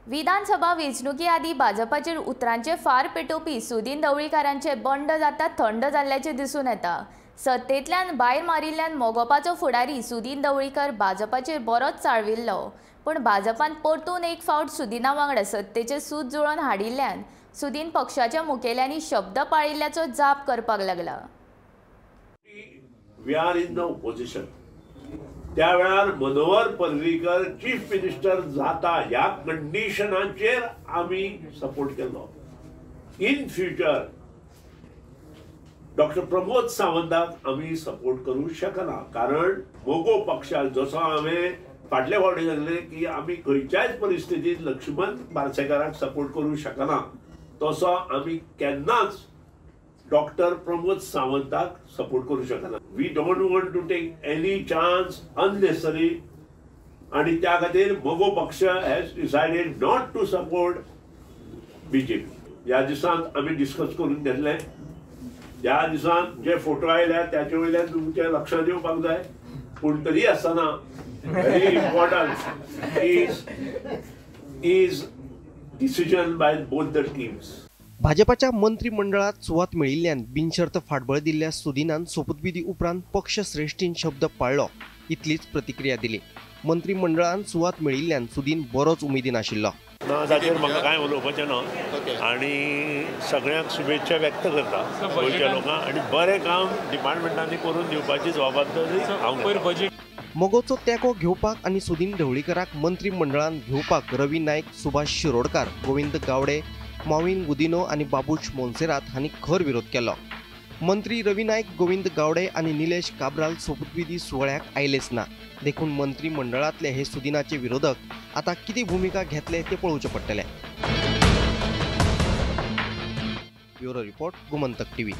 विधानसभा वेंचणुके आदीं भाजपाचेर उतरांचे फार पेटोवपी सुदिन ढवळीकारांचे बंड जाता थंड जाल्ल्याचें दिसून येता। सत्तेंतल्यान भायर मारिल्ल्यान मगोपाचो फुडारी सुदिन ढवळीकर भाजपाचेर बरोच चाळविल्लो, पूण भाजपान परतून एक फावट सुदिना वांगडा सत्तेचें सूत जुळोवन हाडिल्ल्यान सुदिन पक्षाच्या मुखेल्यांनी शब्द पाळिल्ल्याचो जाप करपाक लागला। We are in the opposition. त्या वेळार मनोहर पर्रीकर चीफ मिनिस्टर जाता ह्या कंडिशनाचेर आमी सपोर्ट केलो। इन फ्युचर डॉक्टर प्रमोद सावंताक आमी सपोर्ट करूं शकना, कारण मगो पक्षाक जसो हांवें फाटले फावटी सांगलें की आमी खंयच्याच परिस्थितींत लक्ष्मण बारसेकाराक सपोर्ट करूं शकना, तसो आमी केन्नाच डॉक्टर प्रमोद सावंताक सपोर्ट करूं शकना। We don't want to take any chance unnecessary, आनी त्या खातीर मगो पक्ष has decided not to support BJP. ह्या दिसांत आमी डिस्कस करून घेतलें, ह्या दिसांत जे फोटो आयल्या त्याचे वयल्यान तुमच्या लक्षांत येवपाक जाय, पूण तरी आसतना very important is decision by both the teams. भाजपाच्या मंत्रिमंडळात सुवात मेळिल्ल्यान बिनशर्त फाटबळ दिल्ल्या सुदिनान सोपूतविधी उपरांत पक्ष श्रेष्ठीन शब्द पाळ्ळो इतलीच प्रतिक्रिया दिली। मंत्रिमंडळान सुवात मेळिल्ल्यान सुदीन बरोच उमेदीन आशिल्लो। ना, ताचेर म्हाका कांय उलोवपाचें ना आनी सगळ्यांक शुभेच्छा व्यक्त करता गोंयच्या लोकांक आनी बरें काम डिपार्टमेंटांनी करून दिवपाची जबाबदारी हांव। मगोचो तेंको घेवपाक आनी सुदिन ढवळीकराक मंत्रिमंडळान घेवपाक रवी नायक, सुभाष शिरोडकार, गोविंद गावडे, मॉविन गुदिनो आनी बाबूश मोन्सेरात हांणी खर विरोध केलो। मंत्री रवी नायक, गोविंद गावडे आनी निलेश काब्राल सोपूतविधी सुवाळ्याक आयलेच ना, देखून मंत्रिमंडळांतले हे सुदिनाचे विरोधक आता कितें भूमिका घेतले ते पळोवचें पडटलें। Bureau report, Gomantak TV.